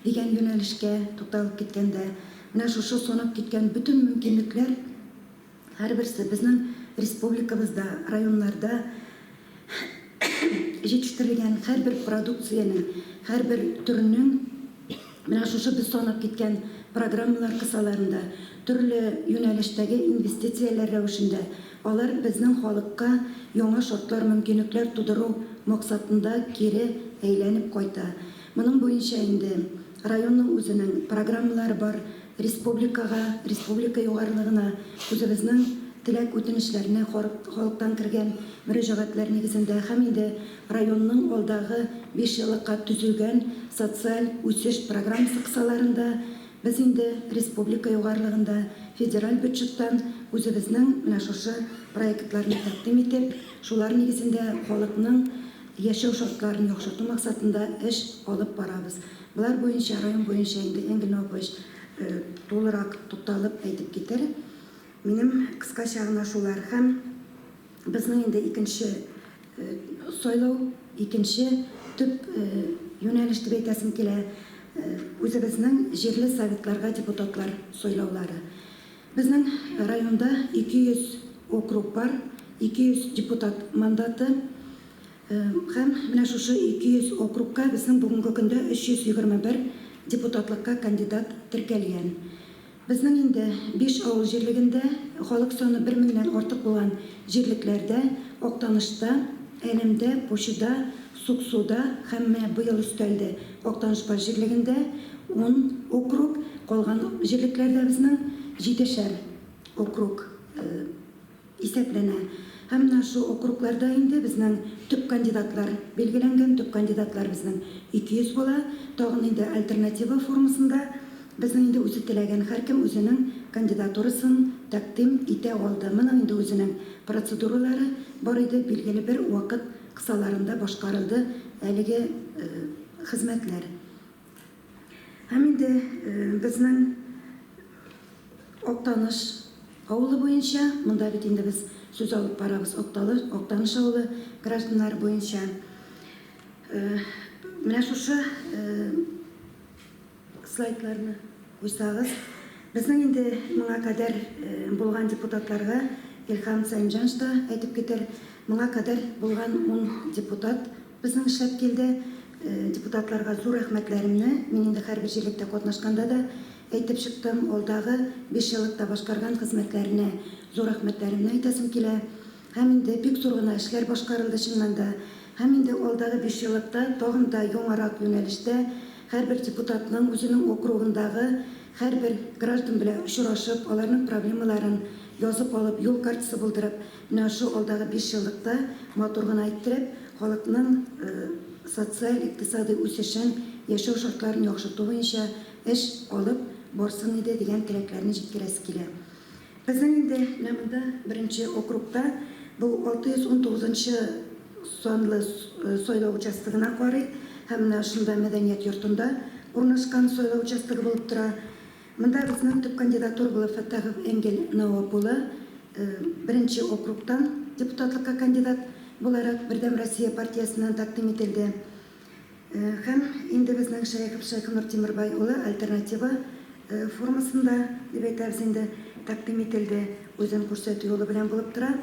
дигән юнәлешкә тукталып киткәндә, менә шушы санап киткән бөтен мөмкинлекләр һәрберсе безнең республикабызда, районнарда җитештерелгән һәрбер продукциянең, һәрбер төрнең менә шушы без санап киткән программалар кысаларында, төрле юнәлештәге инвестицияләр рәвешендә алар безнең халыкка яңа шартлар, мөмкинлекләр тудыру максатында кире әйләнеп кайта. Моның буенча инде районның үзенең программалары бар, республикага, республика югарылыгына үзебезнең теләк-үтенечләрне халыктан кергән мөрәҗәгатьләр нигезендә һәм инде районның алдагы бишьеллыкка төзелгән социаль үсеш программасы кысаларында без инде республика югарылыгында федераль бюджеттан үзебезнең менә шушы проектларны тәкъдим итеп, шулар нигезендә халыкның яшәү шартларын яхшырту максатында эш алып барабыз. Болар буенча, район буенча инде Энгель Наупович тулырак тукталып әйтеп китер. Минем кыскача гына шулар. Һәм безнең инде икенче сайлау, икенче төп юнәлеш дип әйтәсем килә, үзебезнең җирле советларга депутатлар сайлаулары. Безнең районда 200 округ бар, 200 депутат мандаты. Һәм менә шушы 200 округка безнең бүгенге көндә 321 депутатлыкка кандидат теркәлгән. Безнең инде биш авыл җирлегендә, халык саны бер меңнән артык булган җирлекләрдә, Актанышта, Әлемдә, Пучыда, Суксуда һәм менә быел өстәлде Актанышбаш җирлегендә ун округ, калган җирлекләрдә безнең җидешәр округ. Исәпләнә. Һәм менә шул округларда инде безнең төп кандидатлар билгеләнгән, төп кандидатлар безнең 200 була. Тагын инде альтернатива формасында безнең инде үзе теләгән һәркем үзенең кандидатурасын тәкъдим итә алды. Моның инде үзенең процедуралары бар иде, билгеле бер вакыт кысаларында башкарылды әлеге хезмәтләр. Һәм инде безнең Актаныш авылы буенча, монда бит инде без сүз алып барабыз Акталыш, Актаныш авылы гражданнары буенча. Менә шушы слайдларны куйсагыз, безнең инде моңа кадәр булган депутатларга Илһам Сәлимҗанович та әйтеп китер, моңа кадәр булган ун депутат безнең эшләп килде. Депутатларга зур рәхмәтләремне мин инде һәрбер җирлектә катнашканда да әйтеп чыктым. Алдагы бишьеллыкта башкарган хезмәтләренә зур рәхмәтләремне әйтәсем килә. Һәм инде бик зур гына эшләр башкарылды чыннан да. Һәм инде алдагы бишьеллыкта тагын да яңарак юнәлештә һәрбер депутатның үзенең округындагы һәрбер граждан белән очрашып, аларның проблемаларын язып алып, юл картасы булдырып, менә шул алдагы бишьеллыкта матур гына иттереп, халыкның социаль-икътисадый үсешен, яшәү шартларын яхшырту буенча эш алып барсын иде дигән теләкләрне җиткерәсе килә. Безнең инде менә монда беренче округта бу 619 нчы санлы сайлау участогына карый һәм менә шунда мәдәният йортында урнашкан сайлау участогы булып тора. Монда безнең төп кандидатура булып Фәттахов Энгель Нәвап улы беренче округтан депутатлыкка кандидат буларак Бердәм Россия партиясеннән тәкъдим ителде. Һәм инде безнең Шәехов Шәйхенур Тимербай улы альтернатива формасында, дип әйтәбез инде, тәкъдим ителде, үзен күрсәтү юлы белән булып тора.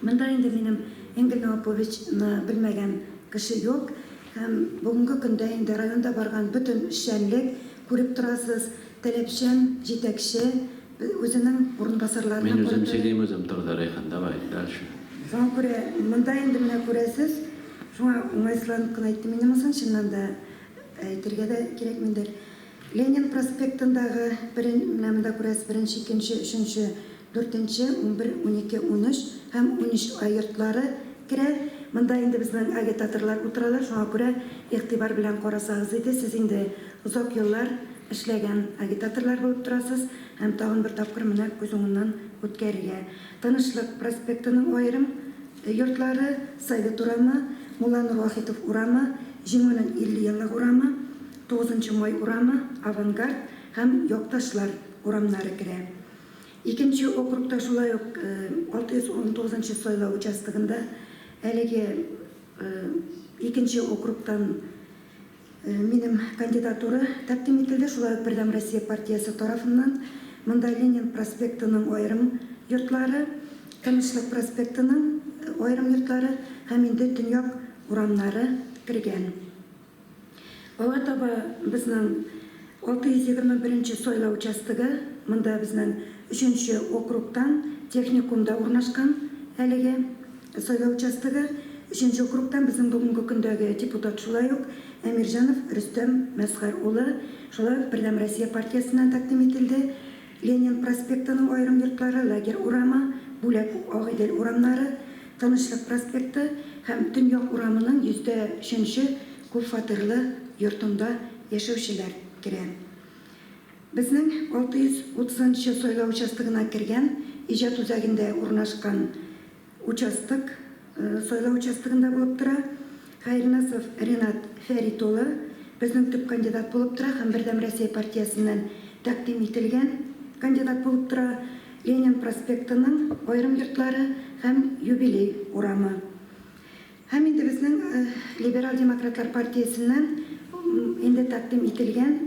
Монда инде минем Энгель Науповичны белмәгән кеше юк. Һәм бүгенге көндә инде районда барган бөтен эшчәнлек, күреп торасыз, таләпчән җитәкче, үзенең урынбасарларына Мин үзем карата. сөйлим үзем турыда, Рәйхан, давай, дальше. Шуңа күрә монда инде менә күрәсез, шуңа уңайсызланып кына әйттем инде монысын, чыннан да әйтергә дә кирәкмидер. Ленин проспектындагы берен, менә монда күрәсез, беренче, икенче, өченче, дүртенче, 11, 12, 13 һәм 13 А йортлары керә. Монда инде безнең агитаторлар утыралар, шуңа күрә игътибар белән карасагыз иде, сез инде озак еллар эшләгән агитаторлар булып торасыз һәм тагын бер тапкыр менә күз уңыннан үткәрергә. Тынычлык проспектының аерым йортлары, Совет урамы, Мулланур Вахитов урамы, Җиңүнең 50 еллык урамы, Тугызынчы Май урамы, Авангард һәм Якташлар урамнары керә. Икенче округта шулай ук 619 нчы сайлау участогында әлеге икенче округтан. Минем кандидатура тәкъдим ителде, шулай ук Бердәм Россия партиясе тарафыннан. Монда Ленин проспектының аерым йортлары, Тынычлык проспектының аерым йортлары һәм инде Төньяк урамнары кергән. Алга таба безнең 621 нче сайлау участогы, монда безнең өченче округтан техникумда урнашкан әлеге сайлау участогы. Өченче округтан безнең бүгенге көндәге депутат шулай ук Әмирҗанов Рөстәм Мәсхәр улы, шулай ук Бердәм Россия партиясеннән тәкъдим ителде. Ленин проспектының аерым йортлары, Лагерь урамы, Бүләк, Агыйдел урамнары, Тынычлык проспекты һәм Төньяк урамының 103 нче күпфатирлы йортында яшәүчеләр керә. Безнең 630 нчы сайлау участогына кергән Иҗат үзәгендә урнашкан участок сайлау участогында булып тора. Хәернасов Ринат Фәрит улы безнең төп кандидат булып тора һәм Бердәм Россия партиясеннән тәкъдим ителгән кандидат булып тора. Ленин проспектының аерым йортлары һәм Юбилей урамы. Һәм инде безнең Либерал демократлар партиясеннән инде тәкъдим ителгән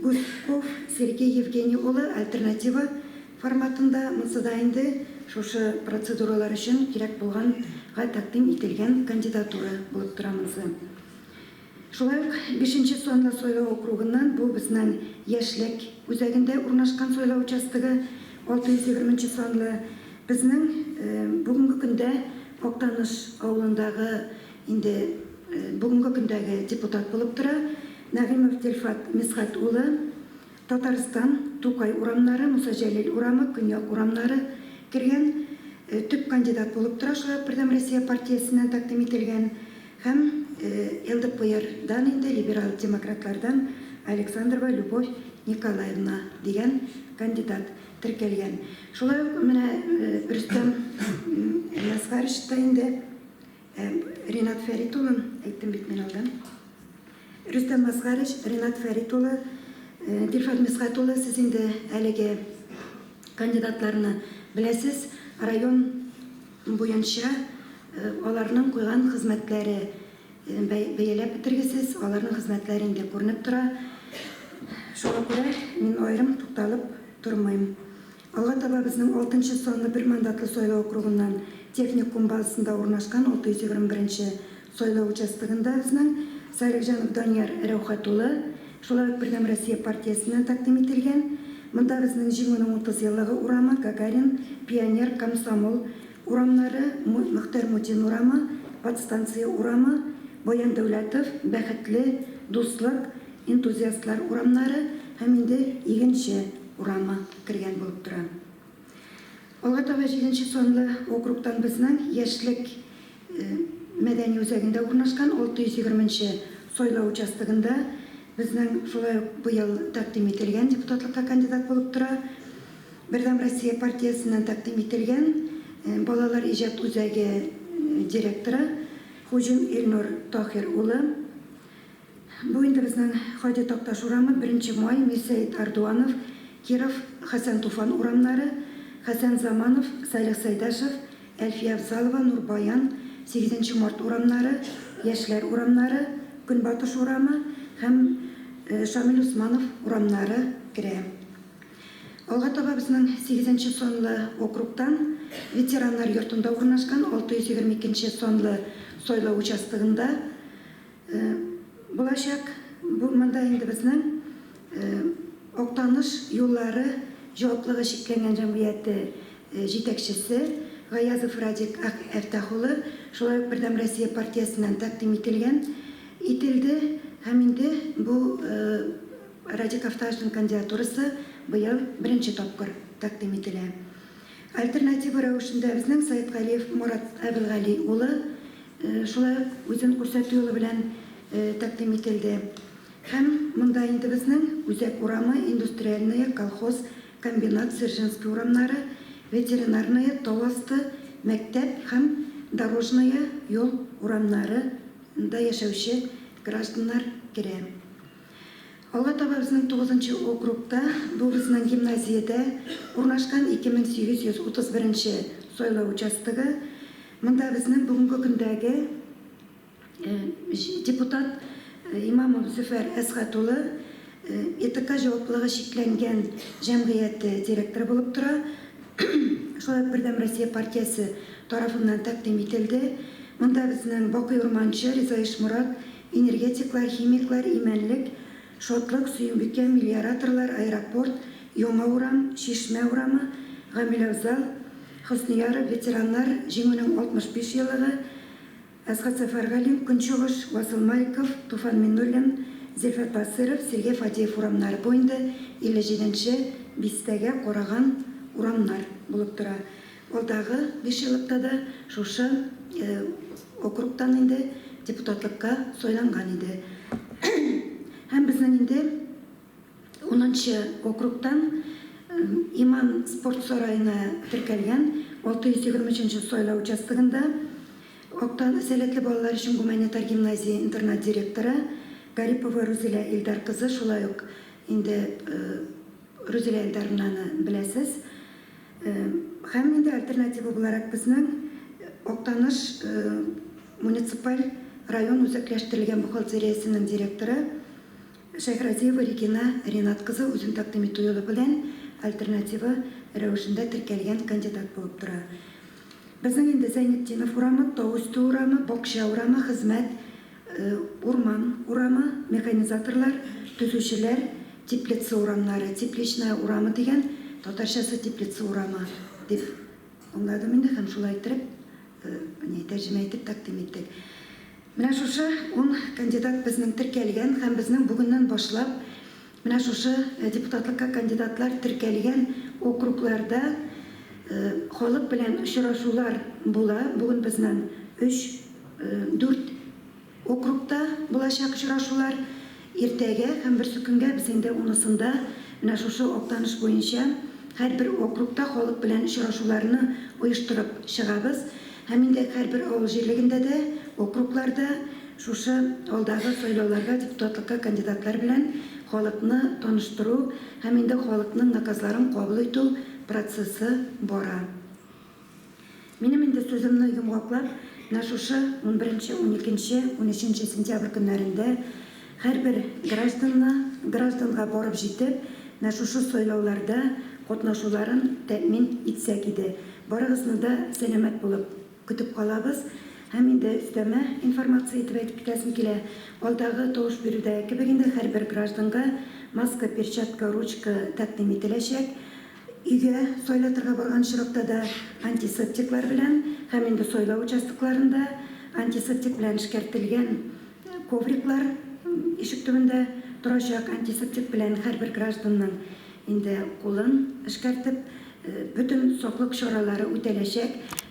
Гуськов Сергей Евгений улы альтернатива форматында, монсы да инде шушы процедуралар өчен кирәк булганга тәкъдим ителгән кандидатура булып тора монсы. Шулай ук бишенче санлы сайлау округыннан, бу безнең Яшьлек үзәгендә урнашкан сайлау участогы, 620 нче санлы, безнең бүгенге көндә Актаныш авылындагы инде бүгенге көндәге депутат булып тора, Нәгыймов Дилфат Мисхәт улы, Татарстан, Тукай урамнары, Муса Җәлил урамы, Көньяк урамнары кергән, төп кандидат булып тора, шулай ук Бердәм Россия партиясеннән тәкъдим ителгән. Һәм ЛДПРдан инде, либерал демократлардан Александрова Любовь Николаевна дигән кандидат теркәлгән. Шулай ук менә Рөстәм Әсгарович та инде, Ринат Фәрит улын әйттем бит мин алдан. Рөстәм Әсгарович, Ринат Фәрит улы, Дилфат Мисгать улы, сез инде әлеге кандидатларны беләсез. Район буенча аларның куйган хезмәтләре бәяләп бетергесез, аларның хезмәтләре инде күренеп тора. Шуңа күрә мин аерым тукталып тормыйм. Алга таба безнең алтынчы санлы бер мандатлы сайлау округыннан техникум базасында урнашкан 621 нче сайлау участогында безнең Салихҗанов Данияр Рәүхәт улы, шулай ук Бердәм Россия партиясеннән тәкъдим ителгән. Монда безнең Җиңүнең 30 еллыгы урамы, Гагарин, Пионер, Комсомол урамнары, Мөхтәр Мутин урамы, Подстанция урамы, Баян Дәүләтов, Бәхетле, Дуслык, Энтузиастлар урамнары һәм инде Игенче урамы кергән булып тора. Алга таба җиденче санлы округтан безнең Яшьлек мәдәни үзәгендә урнашкан 620 нче сайлау участогында безнең шулай ук быел тәкъдим ителгән депутатлыкка кандидат булып тора. Бердәм Россия партиясеннән тәкъдим ителгән Балалар иҗат үзәге директоры Хуҗин Илнур Таһир улы. Бу инде безнең Һади Такташ урамы, Беренче Май, Мирсәет Ардуанов, Киров, Хәсән Туфан урамнары, Хәсән Заманов, Салих Сәйдәшев, Әлфия Афзалова, Нур Баян, Сигезенче Март урамнары, Яшьләр урамнары, Көнбатыш урамы һәм Шамил Усманов урамнары керә. Алга таба безнең сигезенче санлы округтан Ветераннар йортында урнашкан 622 нче санлы сайлау участогында Булачак. Бу монда инде безнең Актаныш юллары җаваплыгы чикләнгән җәмгыяте җитәкчесе Гаязов Радик Әфтах улы, шулай ук Бердәм Россия партиясеннән тәкъдим ителгән ителде һәм инде бу Радик Әфтаховның кандидатурасы быел беренче тапкыр тәкъдим ителә. Альтернатива рәвешендә безнең Сәетгалиев Морат Әбелгали улы Шулай ук үзен күрсәтү юлы белән тәкъдим ителде. Һәм монда инде безнең Үзәк урамы, Индустриальная, Колхоз, Комбинат, Дзержинский урамнары, Ветеринарная, Тау асты, Мәктәп һәм Дорожная юл урамнары нда яшәүче гражданнар керә. Алга таба безнең тугызынчы округта, бу безнең гимназиядә урнашкан 2831 нче сайлау участогы. Монда безнең бүгенге көндәге депутат Имамов Зөфәр Әсгать улы ИТК җаваплылыгы чикләнгән җәмгыяте директоры булып тора. Шулай ук Бердәм Россия партиясе тарафыннан тәкъдим ителде. Монда безнең Бакый Урманчы, Риза Ишморат, энергетиклар, химиклар, Имәнлек, Шатлык, Сөембикә, мелиораторлар, Аэропорт, Яңа урам, Чишмә урамы, Гамил Афзал, Хөснияров, ветераннар, Җиңүнең 65 еллыгы, Әсгать Сәфәргалин, Көнчыгыш, Васил Маликов, Туфан Миннуллин, Зөлфәт Басыйров, Сергей Фадеев урамнары бу инде 57 нче бистәгә караган урамнар булып тора. Алдагы бишьеллыкта да шушы округтан инде депутатлыкка сайланган иде. Һәм безнең инде унынчы округтан Иман спорт сараена теркәлгән 623 нче сайлау участогында Актан сәләтле балалар өчен гуманитар гимназия интернат директоры Гарипова Рузилә Илдар кызы, шулай ук инде Рузилә Илдаровнаны беләсез. Һәм инде альтернатива буларак безнең Актаныш муниципаль район үзәкләштерелгән бухгалтериясенең директоры Шәйхразиева Регина Ринат кызы үзен тәкъдим итү юлы белән альтернатива рәвешендә теркәлгән кандидат булып тора. Безнең инде Зәйнетдинов урамы, Тау өсте урамы, Бакча урамы, Хезмәт, Урман урамы, Механизаторлар, Төзүчеләр, Теплица урамнары, Тепличная урамы дигән, татарчасы Теплица урамы дип аңладым инде һәм шулай иттереп, ни, тәрҗемә итеп тәкъдим иттек. Менә шушы ун кандидат безнең теркәлгән һәм безнең бүгеннән башлап менә шушы депутатлыкка кандидатлар теркәлгән округларда халык белән очрашулар була. Бүген безнең өч, дүрт округта булачак очрашулар. Иртәгә һәм берсекөнгә без инде унысында менә шушы Актаныш буенча һәрбер округта халык белән очрашуларны оештырып чыгабыз. Һәм инде һәрбер авыл җирлегендә дә, округларда шушы алдагы сайлауларга депутатлыкка кандидатлар белән халыкны таныштыру һәм инде халыкның наказларын кабул итү процессы бара. Минем инде сүземне йомгаклап, менә шушы унберенче, уникенче, унөченче сентябрь көннәрендә һәрбер гражданны, гражданга барып җитеп, менә шушы сайлауларда катнашуларын тәэмин итсәк иде. Барыгызны да сәламәт булып көтеп калабыз. Һәм инде өстәмә информация итеп әйтеп китәсем килә, алдагы тавыш бирүдәге кебек инде һәрбер гражданга маска, перчатка, ручка тәкъдим ителәчәк. Өйгә сайлатырга барган очракта да антисептиклар белән һәм инде сайлау участокларында антисептик белән эшкәртелгән ковриклар ишек төбендә торачак, антисептик белән һәрбер гражданның инде кулын эшкәртеп, бөтен саклык чаралары үтәләчәк.